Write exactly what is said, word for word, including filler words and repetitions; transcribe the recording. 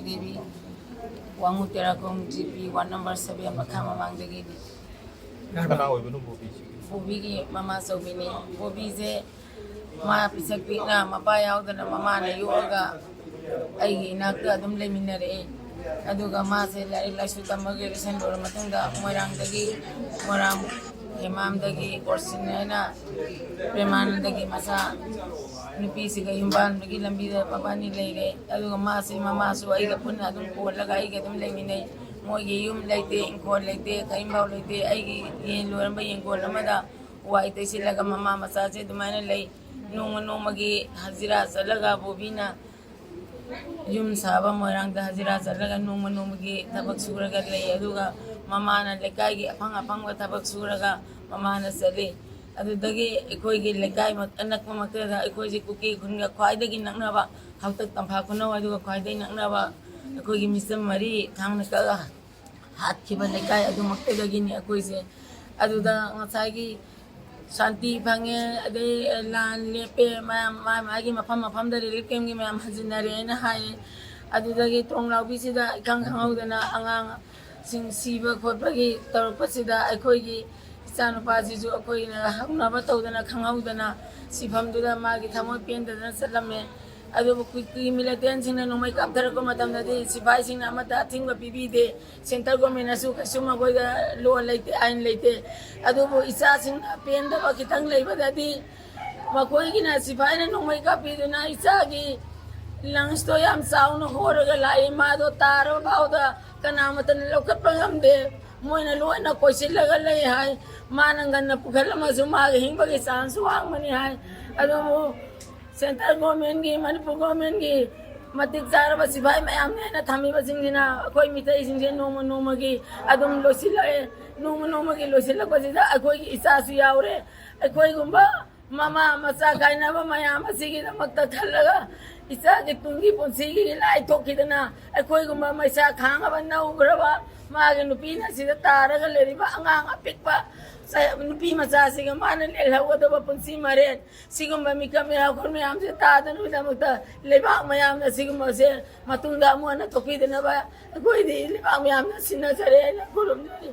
Devi, Wangu Terakhong G P ward number seven ꯃꯈꯥ ꯃꯃꯥꯡꯗꯒꯤꯅꯤ꯫ ꯀꯅꯥ ꯑꯣꯏꯕꯅꯣ ꯕꯣꯕꯤꯁꯤꯒꯤ? ꯕꯣꯕꯤꯒꯤ ꯃꯃꯥꯆꯧꯕꯤꯅꯤ꯫ ꯕꯣꯕꯤꯁꯦ ꯃꯥ ꯄꯤꯁꯛ ꯄꯤꯛꯅ ꯃꯄꯥ ꯌꯥꯎꯗꯅ ꯃꯃꯥꯅ ꯌꯣꯛꯑꯒ ꯑꯩꯒꯤ ꯏꯅꯥꯛꯇ ꯑꯗꯨꯝ ꯂꯩꯃꯤꯟꯅꯔꯛꯑꯦ꯫ ꯑꯗꯨꯒ ꯃꯥꯁꯦ ꯂꯥꯏꯔꯤꯛ ꯂꯥꯏꯁꯨ ꯇꯝꯕ ꯒ꯭ꯔꯦꯖꯨꯑꯦꯁꯟ ꯂꯣꯏꯔ ꯃꯇꯨꯡꯗ ꯃꯣꯏꯔꯥꯡꯗꯒꯤ, ꯃꯣꯏꯔꯥꯡ ꯍꯦꯃꯥꯝꯗꯒꯤ ꯀꯣꯔꯁꯤꯟ ꯍꯥꯏꯅ ꯄ꯭ꯔꯦꯃꯥꯅꯟꯗꯒꯤ ꯃꯆꯥ ꯅꯨꯄꯤꯁꯤꯒ ꯌꯨꯝꯕꯥꯟꯕꯒꯤ ꯂꯝꯕꯤꯗ ꯃꯕꯥꯅꯤ ꯂꯩꯔꯦ꯫ ꯑꯗꯨꯒ ꯃꯥꯁꯤ, ꯃꯃꯥꯁꯨ ꯑꯩꯒ ꯄꯨꯟꯅ ꯑꯗꯨꯝ ꯀꯣꯜꯂꯒ ꯑꯩꯒ ꯑꯗꯨꯝ ꯂꯩꯃꯤꯟꯅꯩ꯫ ꯃꯣꯏꯒꯤ ꯌꯨꯝ ꯂꯩꯇꯦ, ꯏꯪꯈꯣꯜ ꯂꯩꯇꯦ, ꯀꯔꯤꯝꯐꯥꯎ ꯂꯩꯇꯦ꯫ ꯑꯩꯒꯤ ꯌꯦꯟ ꯂꯣꯏꯔꯝꯕ ꯌꯦꯡꯒꯣꯜ ꯑꯃꯗ ꯋꯥꯏ ꯇꯩꯁꯤꯜꯂꯒ ꯃꯃꯥ ꯃꯆꯥꯁꯦ ꯑꯗꯨꯃꯥꯏꯅ ꯂꯩ꯫ ꯅꯣꯡꯃ ꯅꯣꯡꯃꯒꯤ ꯍꯖꯤꯔꯥ ꯆꯠꯂꯒ ꯕꯣꯕꯤꯅ ꯌꯨꯝ ꯁꯥꯕ ꯃꯣꯏꯔꯥꯡꯗ ꯍꯖꯤꯔꯥ ꯆꯠꯂꯒ ꯅꯣꯡꯃ ꯅꯣꯡꯃꯒꯤ ꯊꯕꯛ ꯁꯨꯔꯒ ꯂꯩ꯫ ꯑꯗꯨꯒ ꯃꯃꯥꯅ ꯂꯩꯀꯥꯏꯒꯤ ꯑꯐꯪ ꯑꯐꯪꯕ ꯊꯕꯛ ꯁꯨꯔꯒ ꯃꯃꯥꯅ ꯆꯠꯂꯤ꯫ ꯑꯗꯨꯗꯒꯤ ꯑꯩꯈꯣꯏꯒꯤ ꯂꯩꯀꯥꯏ ꯑꯅꯛꯄꯃꯛꯇꯗ ꯑꯩꯈꯣꯏꯁꯤ ꯀꯨꯀꯤ ꯈꯨꯟꯒ ꯈ꯭ꯋꯥꯏꯗꯒꯤ ꯅꯛꯅꯕ ꯍꯥꯎꯇꯛ ꯇꯝꯐꯥ ꯈꯨꯅꯧ, ꯑꯗꯨꯒ ꯈ꯭ꯋꯥꯏꯗꯒꯤ ꯅꯛꯅꯕ ꯑꯩꯈꯣꯏꯒꯤ ꯃꯤꯆꯝ ꯃꯔꯤ ꯊꯥꯡꯅ ꯀꯛꯑ ꯍꯥꯠꯈꯤꯕ ꯂꯩꯀꯥꯏ ꯑꯗꯨꯃꯛꯇꯗꯒꯤꯅꯤ ꯑꯩꯈꯣꯏꯁꯦ꯫ ꯑꯗꯨꯗ ꯉꯁꯥꯏꯒꯤ ꯁꯥꯟꯇꯤ ꯐꯪꯉꯦ, ꯑꯗꯩ ꯂꯥꯟ ꯂꯦꯞꯄꯦ, ꯃꯌꯥꯝ ꯃꯥ ꯃꯥꯒꯤ ꯃꯐꯝ ꯃꯐꯝꯗ ꯔꯤꯂꯤꯐ ꯀꯦꯝꯒꯤ ꯃꯌꯥꯝ ꯍꯟꯖꯤꯟꯅꯔꯦꯅ ꯍꯥꯏꯌꯦ꯫ ꯑꯗꯨꯗꯒꯤ ꯊꯣꯡꯂꯥꯎꯕꯤꯁꯤꯗ ꯏꯈꯪ ꯈꯪꯍꯧꯗꯅ ꯑꯉꯥꯡꯁꯤꯡ ꯁꯤꯕ ꯈꯣꯠꯄꯒꯤ ꯇꯧꯔꯛꯄꯁꯤꯗ ꯑꯩꯈꯣꯏꯒꯤ ꯏꯆꯥꯅꯨꯄꯥꯁꯤꯁꯨ ꯑꯩꯈꯣꯏꯅ ꯍꯧꯅꯕ ꯇꯧꯗꯅ ꯈꯪꯍꯧꯗꯅ ꯁꯤꯐꯝꯗꯨꯗ ꯃꯥꯒꯤ ꯊꯃꯣꯏ ꯄꯦꯟꯗꯗꯅ ꯆꯠꯂꯝꯃꯦ꯫ ꯑꯗꯨꯕꯨ ꯀꯨꯀꯤ ꯃꯤꯂꯤꯇꯦꯟꯁꯤꯡꯅ ꯅꯣꯡꯃꯩ ꯀꯥꯞꯊꯔꯛꯄ ꯃꯇꯝꯗꯗꯤ ꯁꯤꯐꯥꯏꯁꯤꯡꯅ ꯑꯃꯠꯇ ꯑꯊꯤꯡꯕ ꯄꯤꯕꯤꯗꯦ꯫ ꯁꯦꯟꯇꯔ ꯒꯣꯔꯃꯦꯟꯅꯁꯨ ꯀꯩꯁꯨ ꯃꯈꯣꯏꯗ ꯂꯣ ꯂꯩꯇꯦ, ꯑꯥꯏꯟ ꯂꯩꯇꯦ꯫ ꯑꯗꯨꯕꯨ ꯏꯆꯥꯁꯤꯡꯅ ꯄꯦꯟꯗꯕ ꯈꯤꯇꯪ ꯂꯩꯕꯗꯗꯤ ꯃꯈꯣꯏꯒꯤꯅ ꯁꯤꯐꯥꯏꯅ ꯅꯣꯡꯃꯩ ꯀꯥꯞꯄꯤꯗꯨꯅ ꯏꯆꯥꯒꯤ ꯂꯪꯁꯇꯣ ꯌꯥꯝ ꯆꯥꯎꯅ ꯍꯣꯔꯒ ꯂꯥꯛꯏ꯫ ꯃꯥꯗꯣ ꯇꯥꯔꯕ ꯐꯥꯎꯗ ꯀꯅꯥꯃꯠꯇꯅ ꯂꯧꯈꯠꯄ ꯉꯝꯗꯦ꯫ ꯃꯣꯏꯅ ꯂꯣꯏꯅ ꯀꯣꯏꯁꯤꯜꯂꯒ ꯂꯩ ꯍꯥꯏ꯫ ꯃꯥꯅ ꯉꯟꯅ ꯄꯨꯈꯠꯂꯝꯃꯁꯨ ꯃꯥꯒꯤ ꯍꯤꯡꯕꯒꯤ ꯆꯥꯟꯁ ꯋꯥꯡꯕꯅꯤ ꯍꯥꯏ꯫ ꯑꯗꯨꯕꯨ ꯁꯦꯟꯇ꯭ꯔꯦꯜ ꯒꯣꯔꯃꯦꯟꯒꯤ, ꯃꯅꯤꯄꯨꯔ ꯒꯣꯔꯃꯦꯟꯒꯤ ꯃꯇꯤꯛ ꯆꯥꯔꯕ ꯁꯤꯐꯥꯏ ꯃꯌꯥꯝꯅꯦꯅ ꯊꯝꯃꯤꯕꯁꯤꯡꯁꯤꯅ ꯑꯩꯈꯣꯏ ꯃꯤꯇꯩꯁꯤꯡꯁꯦ ꯅꯣꯡꯃ ꯅꯣꯡꯃꯒꯤ ꯑꯗꯨꯝ ꯂꯣꯏꯁꯤꯜꯂꯛꯑꯦ꯫ ꯅꯣꯡꯃ ꯅꯣꯡꯃꯒꯤ ꯂꯣꯏꯁꯤꯜꯂꯛꯄꯁꯤꯗ ꯑꯩꯈꯣꯏꯒꯤ ꯏꯆꯥꯁꯨ ꯌꯥꯎꯔꯦ꯫ ꯑꯩꯈꯣꯏꯒꯨꯝꯕ ꯃꯃꯥ ꯃꯆꯥ ꯀꯥꯏꯅꯕ ꯃꯌꯥꯝ ꯑꯁꯤꯒꯤꯗꯃꯛꯇ ꯈꯜꯂꯒ ꯏꯆꯥꯒꯤ ꯇꯨꯡꯒꯤ ꯄꯨꯟꯁꯤꯒꯤ ꯂꯥꯏ ꯊꯣꯛꯈꯤꯗꯅ ꯑꯩꯈꯣꯏꯒꯨꯝꯕ ꯃꯩꯁꯥ ꯈꯥꯡꯉꯕ ꯅꯧꯈ꯭ꯔꯕ ꯃꯥꯒꯤ ꯅꯨꯄꯤꯅ ꯁꯤꯗ ꯇꯥꯔꯒ ꯂꯩꯔꯤꯕ ꯑꯉꯥꯡ ꯑꯄꯤꯛꯄ ꯆ-, ꯅꯨꯄꯤ ꯃꯆꯥꯁꯤꯒ ꯃꯥꯅ ꯂꯦꯜꯍꯧꯒꯗꯕ ꯄꯨꯟꯁꯤ ꯃꯔꯦꯟ, ꯁꯤꯒꯨꯝꯕ ꯃꯤꯀꯞ ꯃꯤꯔꯥꯎꯈꯣꯜ ꯃꯌꯥꯝꯁꯦ ꯇꯥꯗꯅꯕꯒꯤꯗꯃꯛꯇ ꯂꯩꯕꯥꯛ ꯃꯌꯥꯝꯅ ꯁꯤꯒꯨꯝꯕꯁꯦ ꯃꯇꯨꯡꯗ ꯑꯃꯨꯛ ꯍꯟꯅ ꯊꯣꯛꯄꯤꯗꯅꯕ ꯑꯩꯈꯣꯏꯗꯤ ꯂꯩꯕꯥꯛ ꯃꯌꯥꯝꯅ ꯁꯤꯟꯅꯖꯔꯦ ꯍꯥꯏꯅ ꯈꯨꯔꯨꯝꯖꯔꯤ꯫